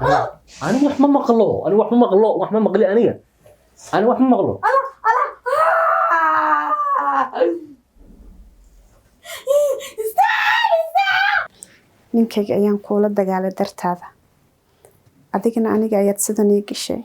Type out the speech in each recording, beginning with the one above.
Anigu wax ma maqlo, anigu wax ma maqlo, wax ma maqli aniga, anigu wax ma maqlo. Ninkayga ayaan kuula dagaalay dartaada, adigana aniga ayaad sidan ii gashay.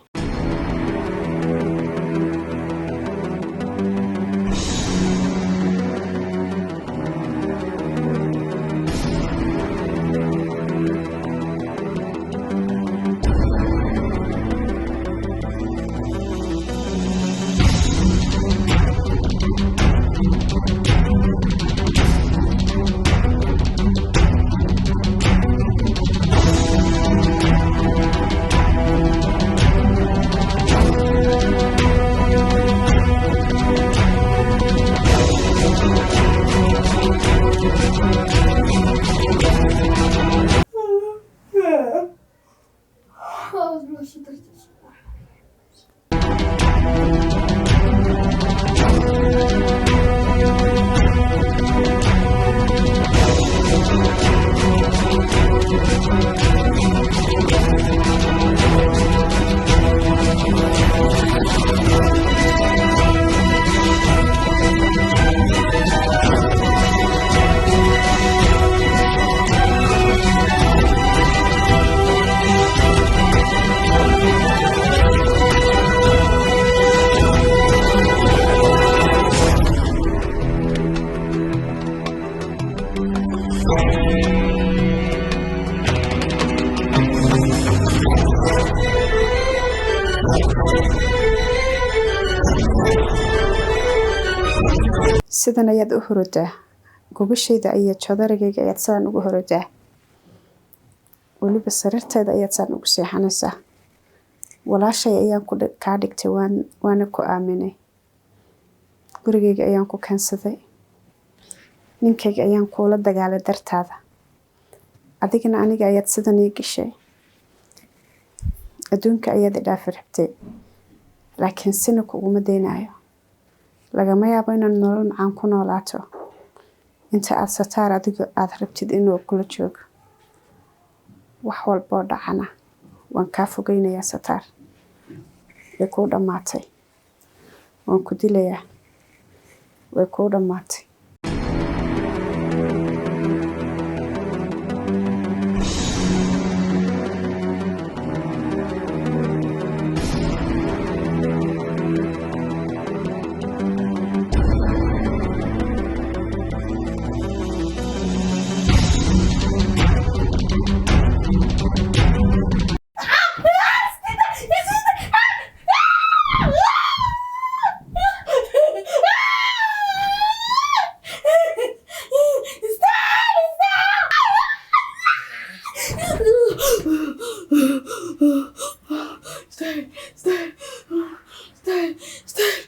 Sidan ayaad u horodaa, gogashayda iyo joodarigayga ayaad sidan ugu horodaa, weliba sariirtayda ayaad saan ugu seexanaysaa. Walaashay ayaan ku kaa dhigtay, waana ku aaminay, gurigayga ayaan ku keensaday. Ninkayga ayaan kuula dagaalay dartaada, adigana aniga ayaad sidan ii gashay. Adduunka ayaad i dhaafi rabtay, laakiin sina kuguma daynayo. Lagama yaabo inaad nolol macaan ku noolaato inta aad Sataar adiga aada rabtid inuu kula joogo. Wax walboo dhacana waan kaa fogeynayaa. Sataar, way kuu dhammaatay. Waan ku dilayaa. Way kuu dhammaatay. Stay, stay, stay, stay.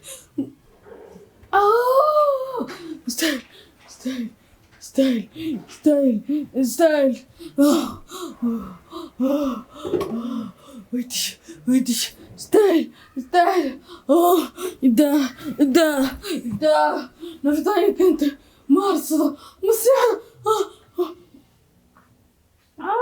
Oh, stay, stay, stay, stay, stay. Oh, oh, oh, oh. Wait, wait, stay, stay. Oh, da, da, da. Nafta ay keentay. Ma harsado, ma seexdo. Ah, ah.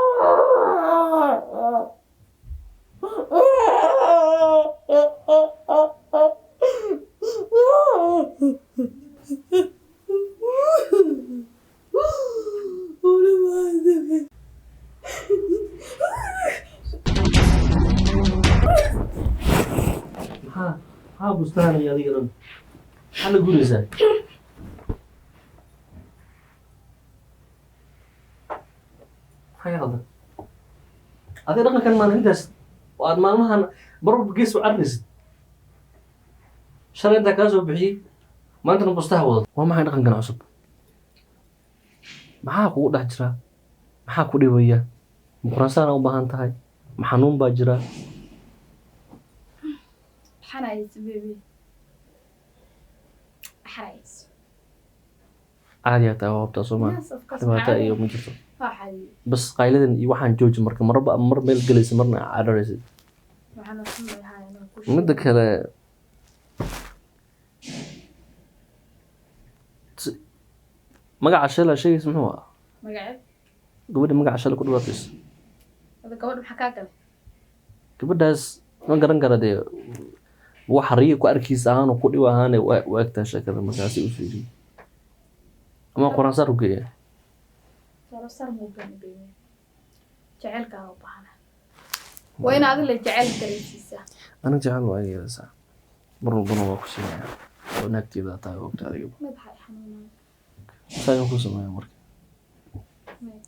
Ah. Maxaa bustaanaya adiga dhan? Maxaa la guraysaa? Maxaa ka qaldan adiga dhaqankan maalintaas oo aad maalmahan marwalba gees u cararaysid? Shalay intaa kaa soo bixiyey, maantana bustaha wadato, waa maxay dhaqankan cusub? Maxaa kugu dhex jira? Maxaa ku dhibaya? Muqransaana u baahan tahay? Ma xanuun baa jira? Xarayso, baby, xarayso. Caadi aa tahay, waa hubtaa, soo maa? Yes, of course. Dhibaato iyo ma jirto? Waa caadi. Bas qayladan iyo waxaan jooji. Marka marba mar meel gelaysa, marna cararaysid. Waxaan xumahay inaan ku Midda kale, magaca shala sheegaysa muxuu ah? Magaceed? Gabadha magaca shala ku dhawaaqaysa. Wada gabadha maxaa kaa galay? Gabadhaas ma garan kara dee, wax riyo ku arkiisa ahaan oo ku dhiw ahaan u egtaa sheekada markaasi u fiiriyo ama quraan saar u geeya. Sar muu bani baby, jaceylkaa u baahana, waa in adiga la jecel dareensiisaa. Aniga jecel waa iga yeelaysaa, mar walbana waa ku siinaya oo naagteeda tahay, ogta adigaba. Madaxa i xanuunaya. Saa ku sameeya marka? Maya.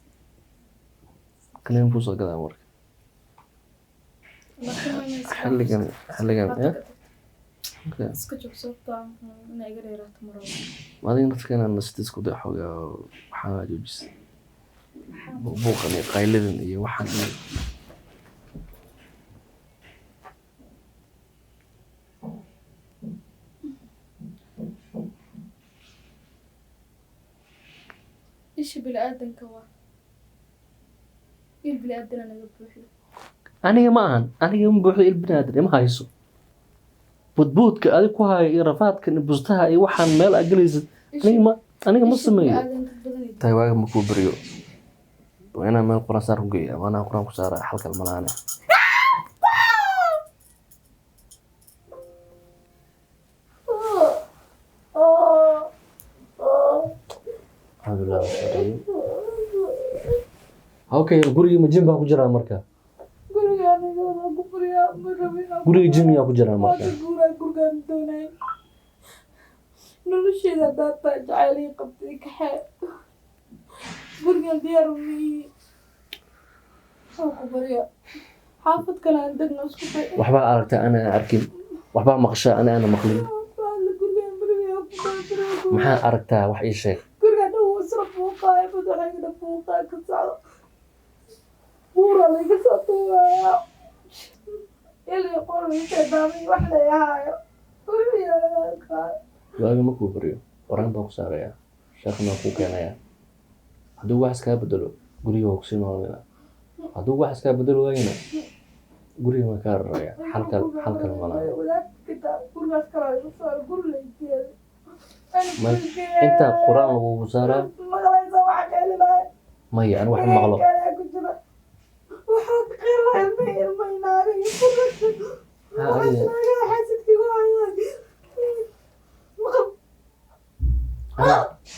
Kaniin kusoo gadaa marka. Laakiin waa inay iska Xilligan ya. Okay. Iska joog, sababtoo ah inay iga dheeraato mar walba. Adiga nafka inaad nasita isku day xoogaa, waxaa joojisa buuqan iyo qaylidan iyo waxaan iyo Isha bini'aadanka waa il bini'aadana naga buuxdo. Aniga ma ahan, aniga ma buuxdo il biniaadan ima hayso. Budbuudka adig ku hayo iyo rafaadkan iyo bustaha iyo waxaan meel aad gelaysid, aniga ma Isha sameeyo. bini'aadanka badan iyo Tahay waaga makuu baryo, waa inaan meel quraan saar ku geeya ama anaa quraan ku saara, xalkal malaane. Alxamdulilah. Okay, gurigii ma jin baa ku jiraa marka? Guriga aniga waa ku furiyaa, ma rabin. Guriga jin yaa ku jiraa Waa marka? Ka guuraa gurigaan doonay. Nolosheeda haddaad tahay jacayl ii qabtay, kaxee. Gurigan diyaar uma ihi, waa ku baryaa, xaafad kale aan degno, isku day. Waxbaa aragtaa ana aan arkin, waxbaa maqashaa ana aana maqlin. Gurigan berigaa ku berigaa. Maxaa aragtaa? Wax ii sheeg. Gurigan dhan wuu isra buuqaaya, madaxaygana buuqaa ka socdo, buura layga soo tuuraya, ilii qor shayddaamay wax lay ahaayo wuxuu yeelaa. Waaga markuu baryo qoraan baan ku saarayaa, sheekhna waa kuu keenayaa. Hadduu wax iskaa bedelo, guriga waa kusii noolina. Hadduu wax iskaa bedelo waayana, guriga waan kaa rarayaa. Xalkal malaha. Wadaadka gurigaas kalaa igu soo guri laygeeyo. Intaa qur-aan lagugu saaraa. Maqlaysa waxa qeylinaay? Maya, ani wax ma maqlo. Kalaa ku jira, waxaa ka qeylinaay ilma ilma inaaga iyo guriga. Ha, adiga. Naagaha xaasidkiigu hayay maqal.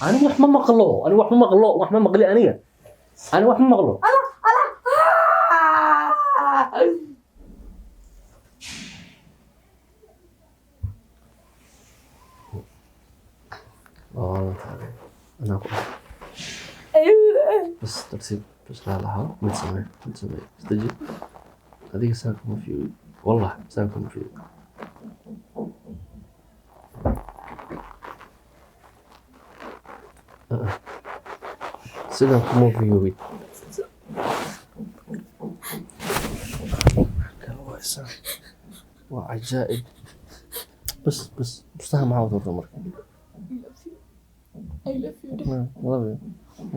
Ani wax ma maqlo, ani wax ma maqlo, wax ma maqli aniga, ani wax ma maqlo. Ala. Waa anaa ku bas, tartiib bas, laa lahaa, mid samee, mid samee, isdeji. Adiga saa kuma fiiwi, wallah saa kuma fiiwi. Sidan kuma fiiwi. Waa cajaa'ib. Bas bas, bustaha maxaa u tuurta marka? I love you. Yeah, I love you.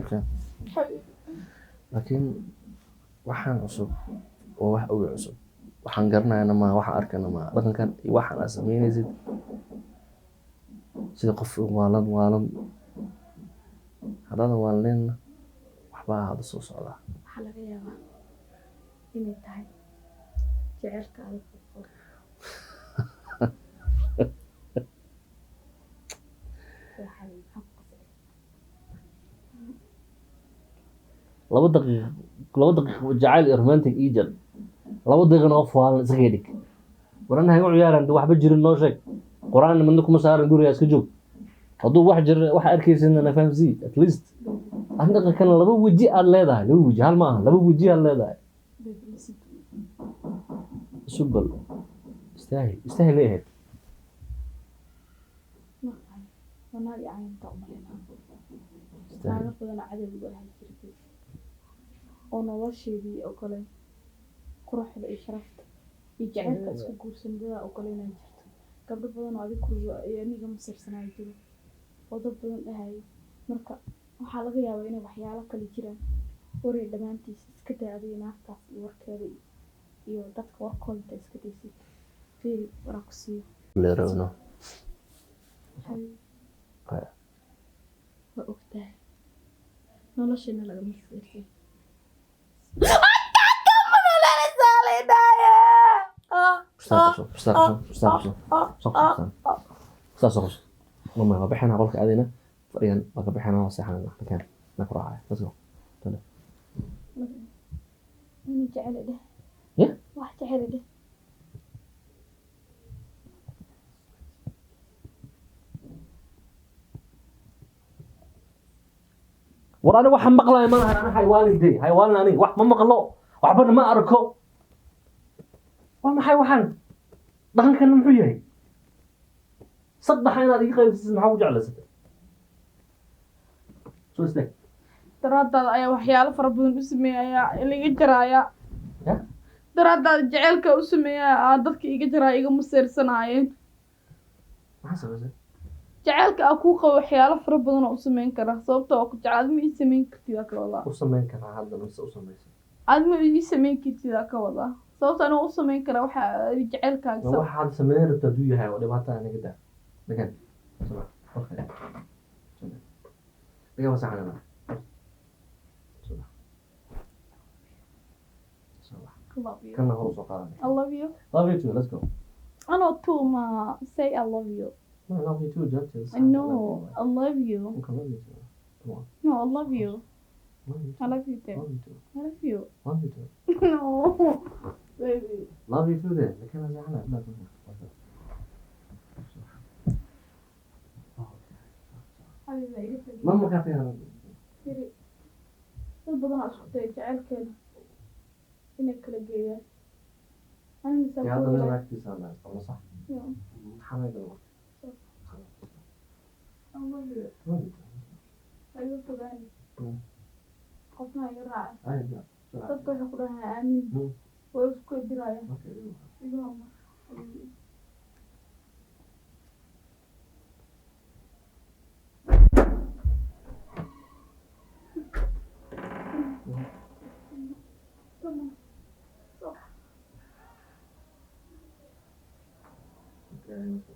Okay. حبيبي. Laakiin waxaan cusub waa wax ogi cusub, waxaan garanayana maa, waxaan arkana maa, dhaqankan iyo waxaan aad samaynaysid sida qof waalan waalan. Haddaadan waalneenna, waxbaa hada soo socdaa. Waxaa laga yaabaa inay tahay jaceylka adag u qabo. Waa xabiib, maxaa ku qasbay? 2 daqiiq, 2 daqiiq jacayl iyo romantic ii jal, 2 daqiiqna qof waalan iskaga dhig. Waran hagu ciyaaran, waxba jirin noo sheeg. Qur-aan midna kuma saaran, guriga iska joog. Hadduu wax jir, wax arkaysidna na fahamsii at least. An dhaqankan laba weji aad leedahay, laba weji, hal ma aha, laba weji aad leedahay. Baby, listen to me. Isu bal istaahil, istaahil ay ahayd. Maqan waa naag i caynta u malaynaa. Istaahil. Naago badan oo cadowga ahaa jirtay oo nolosheedii ogolay, quruxda iyo sharafta iyo jaceylka isku guursan dadaa ogolay inaa jirto. Gabdho badan oo adig kurbo iyo aniga masirsanaa jiro oo dad badan dhahayay. Marka waxaa laga yaabaa inay waxyaalo kale jiraan. Waray dhammaantiis iska daa adiga naagtaas iyo warkeeda iyo dadka warkooda inta iska daysid. Fiiri, waraa ku siiyo. Leerowno. Xabiib. Haya. Waa ogtahay noloshana lagama fiirsan. Bustaan qabso, bustaan qabso, bustaan qabso. Soo qabso bustaan. Bustaan soo qabso. Mamay, waa bixinaa qolka aadayna. Fadhigan waa ka bixinaa, waa seexanayna. Nakeen, na ku raacaya. Let's go. Tole. Inuu jecel dheh. Yeah? Wax jecel dheh. War ani waxaan maqlayo ma lahan, ani haywaalin dee, haywaalin aniga wax ma maqlo, waxbana ma arko. Waa maxay waxaan? Dhaqankana muxuu yahay? Saddexa inaad iga qaybsisid maxaa ku jeclaysatay? Soo istaag. Daraadaada ayaa waxyaalo fara badan u sameeyaya, laga jaraaya. Ya? Daraadaada jaceylka u sameeyaya aa dadka iga jaraaya, iga maseersanaayeen. Maxaa samaysay? Jaceylka aa kuu qabo waxyaalo fara badan oo u sameyn karaa, sababtoo oo ku jecel aad ma ii sameyn kartid aa ka wadaa. U samayn karaa hadda mise u samaysay? Aad ma ii sameyn kartid aa ka wadaa, sababta anoo u sameyn karaa waxa jaceylkaaga. Ma waxaad samayn rabta hadduu yahay oo dhibaato ah naga daa. Nagan. Soo qolka. Naga waa saxanana. Soo bax. Soo bax. I love you. Kana hor u soo qaadanay. I love you. Love you too. Let's go. Anoo too ma say I love you. No, I love you too, Justice. I know I love you. Okay, love you too. Come on. No, I love you. Love you too. I love you too. Love you too. I love you. Love you too. No, baby. Love you too then. Nakana saxana. Love you. Xabiibi, iga tag. Ma ma ka tagaa? Firi. Dad badan aa isku dayay jaceylkeena inay kala geeyaan. Anina Ya hadda saa meel naagtiisa aan ama sax. Yeah. Maxaa laga galaa? I love you. Love you too. Ha iga fogaani. Qofna ha iga raacin. Ay, ya. Dadka waxay ku dhahaan aamin. Way isku dirayaan. Okay. Iga hormar. Come on. Okay.